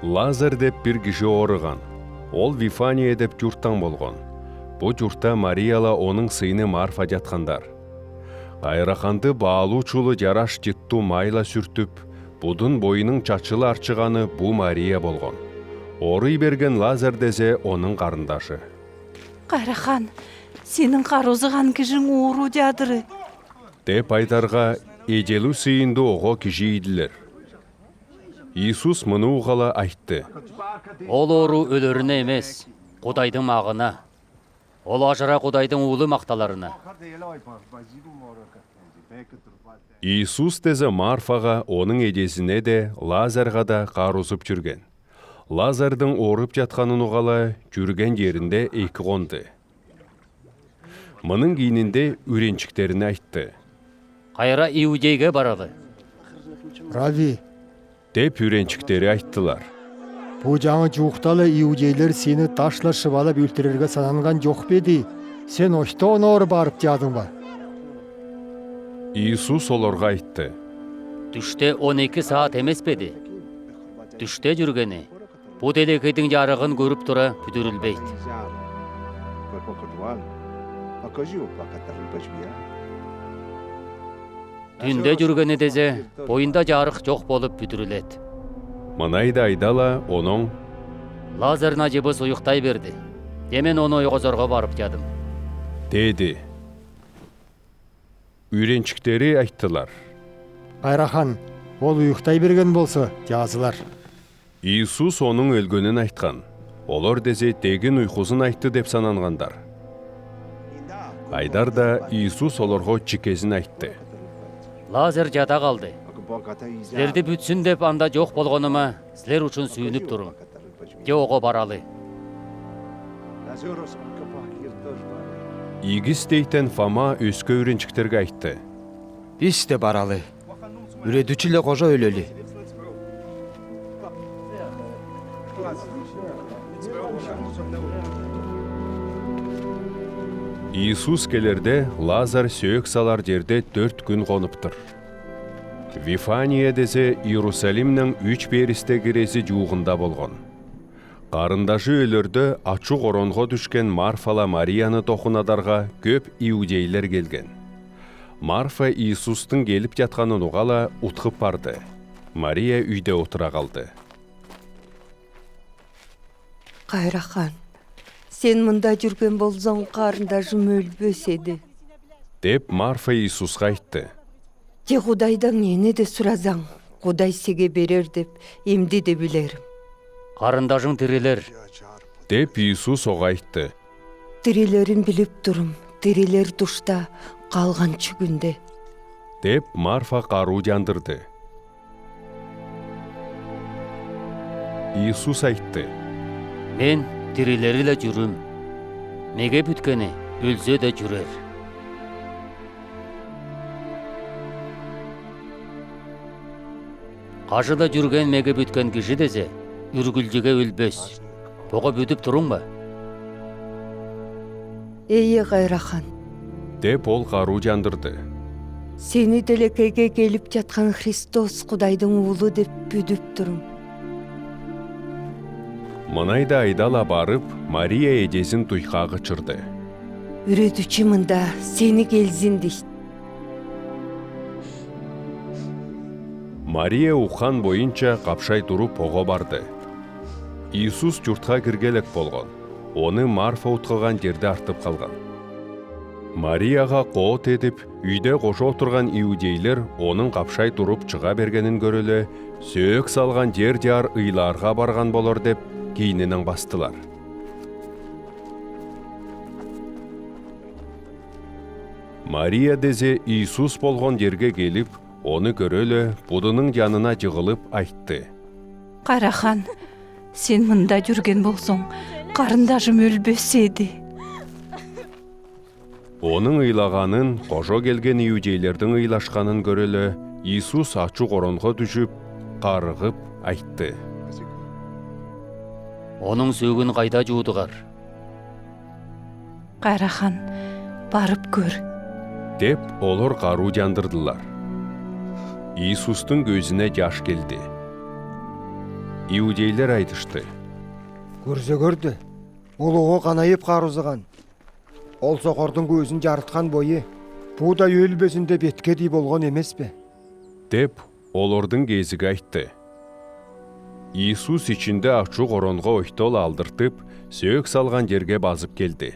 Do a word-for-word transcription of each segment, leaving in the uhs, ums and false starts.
Лазарь деп бир кижи оорыган. Ол Вифания деп чурттаң болган. Бу чуртта Марияла оның сыыны Марфа чатхандар. Кайраханды баалуу чулуу чараш чыттуу майла сүртип, будун бойының чачылы арчыганы бу Мария болган. Орый берген Лазарь дезе оның карындажы. Кайрахан, сенин карузыган кижинъ оорудадыр. Деп айдарга, эделу сыйынды ого кижи ийдилер. Иисус муну угала айтты. Ол оору өлеринэ эмес, Кудайдынъ магына. Ол ажыра Кудайдынъ Уулы макталарына. Иисус дезе Марфага, оның эдезине де, Лазарьга да карузып чүрген. Лазарьдынъ оорып чатханын угала, чүрген еринде эки конды. Мының кийининде үренчиктерине айтты. Кайра Иудейге баралы. Равви, деп үренчиктери айттылар. Бу жаңы жуукта ла иудейлер сени ташла шыбалап өлтирерге сананган жок па эди? Сен ошто оноору барыптадынъ ба? Иисус олорга айтты. Тюште он эки саат эмес пе эди? Тюште жюргени бу делегейдинъ жарыгын көрүп тура бүдюрюлбейт. Тюнде жюргени дезе, бойында жарык жок болуп бүдюрюлет. Мынайды айдала, онон. Лазарь на жыбыс уюктай берди. Де мен оны ойгозорго барыптадым. Деди. Үйренчиктери айттылар. Кайрахан, ол уюктай берген болсо, жазылар. Иисус онынъ өлгенин айткан. Олор дезе тегин уйкузун айтты деп санангандар. Айдар да Иисус олорго чикезин айтты. Лазарь жада калды. Силерди бүтсюн деп анда жок болгоныма, силер учун сүүнүп турум. Де ого баралы. Ийгис дейтен Фома өске үйренчиктерге айтты. Биз де баралы. Үредүчү-ле кожо өлели. Иисус келерде, Лазарь сөөк салар жерде төрт күн конуптур. Вифания дезе Иерусалимнен үч перисте кирези жугунда болгон. Карындажы өлерде ачуу-коронго дүшкен Марфала Марияны тохунадарга көп иудейлер келген. Марфа Иисустынъ келип жатканын угала уткуп барды. Мария үйде отура калды. Кайрахан, сен мында жүрген болзоң, карындажым өлбес эди. Деп Марфа Иисуска айтты. Те Кудайдан эмне де суразаң, Кудай сеге берер деп эмди де билерим. Карындажың тирилер. Деп Иисус ога айтты. Тирилерин билип турум, тирилер тушта калган чүгүнде. Деп Марфа каруу жандырды. Иисус айтты. Мен тирилери-ле, чүрүм. Меге бүткени өлзе де чүрер. Кажыда жүрген меге бүткен кижи дезе, үргүлдүге өлбес. Бого бүдүп туруң ба? Ие, кайрахан. Деп ол каруу жандырды. Сени делегейге келип жаткан Христос Кудайдың уулу деп бүдүп турум. Мынайды айдала барып, Мария эдезин туйкагы чырды. Үредүчү мында сени келзин дейт. Мария уккан боюнча капшай туруп ого барды. Иисус журтка киргелек болгон. Оны Марфа уткуган жерде артып калган. Марияга коот эдип, үйде кожо отурган иудейлер онынъ капшай туруп чыга бергенин көрүп, сөөк салган жер жаар ыйлаарга барган болор деп, кийининен бастылар. Мария дезе Иисус болгон жерге келип, оны көрүп, будунынъ жанына жыгылып айтты. Кайрахан, сен мында жүрген болсоң, карындажым өлбес эди. Онынъ ыйлаганын, кожо келген иудейлердинъ ыйлашканын көрүп, Иисус ачуу-коронго дүшүп, карыгып айтты. Онынъ сөөгүн кайда жуудугар? Кайрахан, барып көр. Деп олор каруу жандырдылар. Иисустынъ көзүне жаш келди. Иудейлер айтышты: «Көрзе, көр де, ол оҕо канайып харылзаан. Ол сохордуң көөзүн даарылтаан бойы, бу да өлбезин деп эткеди болган эмеспе?» — деп, олордуң кээзиги айтты. Иисус ичинде ачуу хоронго ойтол алдыртып, сөөк салган черге базып келди.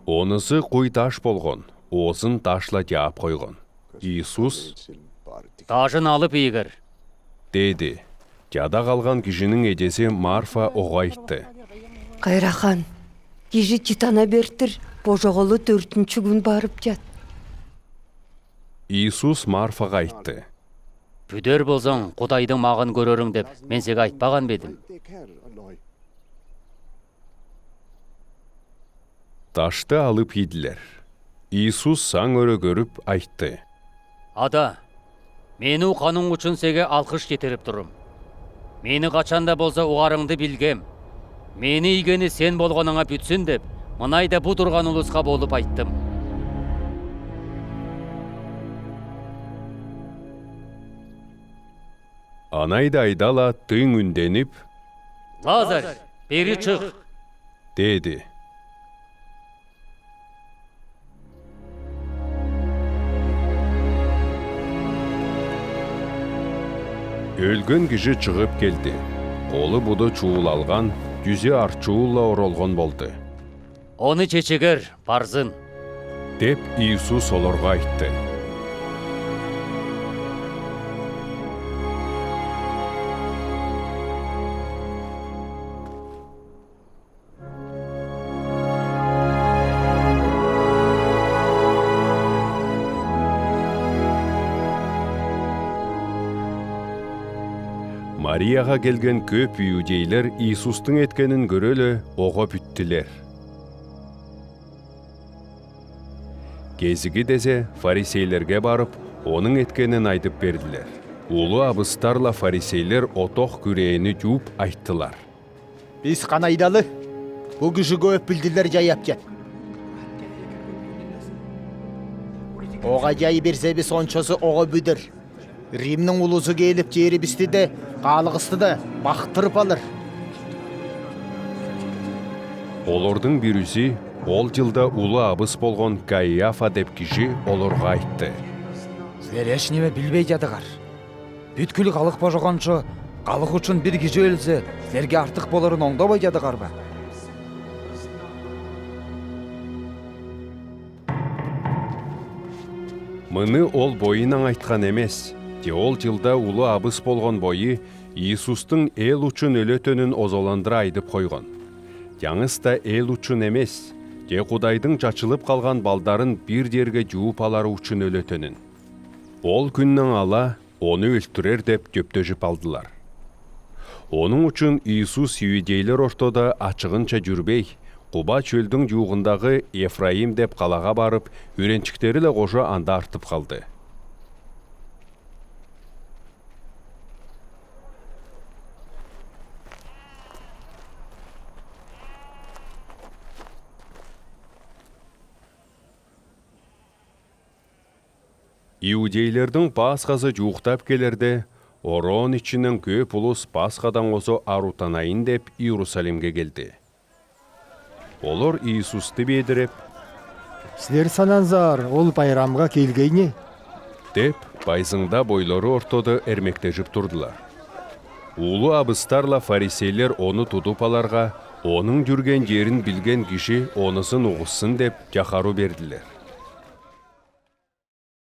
Онузу куй таш болгон, оозун ташла дяап койгон. Иисус: «Тажын алып иигер», — деди. Чада калган кижиниң эдези Марфа оҕа айтты: «Кайрахан, кижи чыдана бертир, божоголу дөртүнчү күн барып чат». Иисус Марфага айтты: «Бүдер болзаң, Кудайдың магын көрөрүң деп мен сеге айтпаган бе эдим?» Ташты алып иидилер. Иисус саң өрө көрүп айтты: «Ада, мени укхануң ушчун сеге алкыш читирип турум. Мени качан да болза угаарыңны билгем. Мени иигени сен болгонуңа бүтсүн деп, мынай да бу турган улуска болуп айттым». Анай да айдала тың үнденип: «Лазарь, бери чык!» — деди. Өлген кижи чыгып келди. Колу-буду чуулалган, дюзю арчуулла оролгон болду. «Ону чечегер, барзын», — деп, Иисус олорга айтты. Марияга келген көп иудейлер Иисустуң эткенин көре-ле, оҕо бүттүлер. Кезиги дезе фарисейлерге барып, Оның эткенин айдып бердилер. Улуу абыстарла фарисейлер отох күрээни дууп айттылар: «Бис канайдалы, бу кижи көп билдилер чаяп чат. Ога чай берзебис, ончозу оҕо бүдер. Римниң улузу келип, черибисти де, хаалыгысты да бахтырып алыр». Олордуң бирүзү, ол чылда улуу абыс болгон Каиафа деп кижи, олорга айтты: «Силер эш неме билбей чадыгар. Бүткүл халых божогончу, халых ушчун бир кижи өлзе, силерге артых болорун оңдобой чадыгар бе? Мыны ол бойунан айткан эмес, че ол чылда улуу абыс болгон бойу Иисустуң эл ушчун өлөтөнүн озоландыра айдып койгон. Чаңыс та эл ушчун эмес, че Кудайдың чачылып калган балдарын бир черге чууп алары ушчун өлөтөнүн. Ол күнден ала Ону өлтүрер деп төптөжүп алдылар. Оның ушчун Иисус иудейлер ортодо ачыгынча чүрбей, Куба чөлдүң чуугундағы Ефраим деп калага барып, үренчиктери-ле кожо анда артып калды. Иудейлердиң Пасхазы чууктап келерде, ороон ичинен көп улус Пасхадан коза Арутанайын деп Иерусалимге келди. Олар Иисусту бедиреп: «Силер сананзаар, ол байрамга келгейни?» — деп, байзыңда бойлары ортодо эрмектежип турдулар. Улуу абыстарла фарисейлер ону тудуп аларга, оның чүрген черин билген кижи онузун угуссын деп чахаруу бердилер.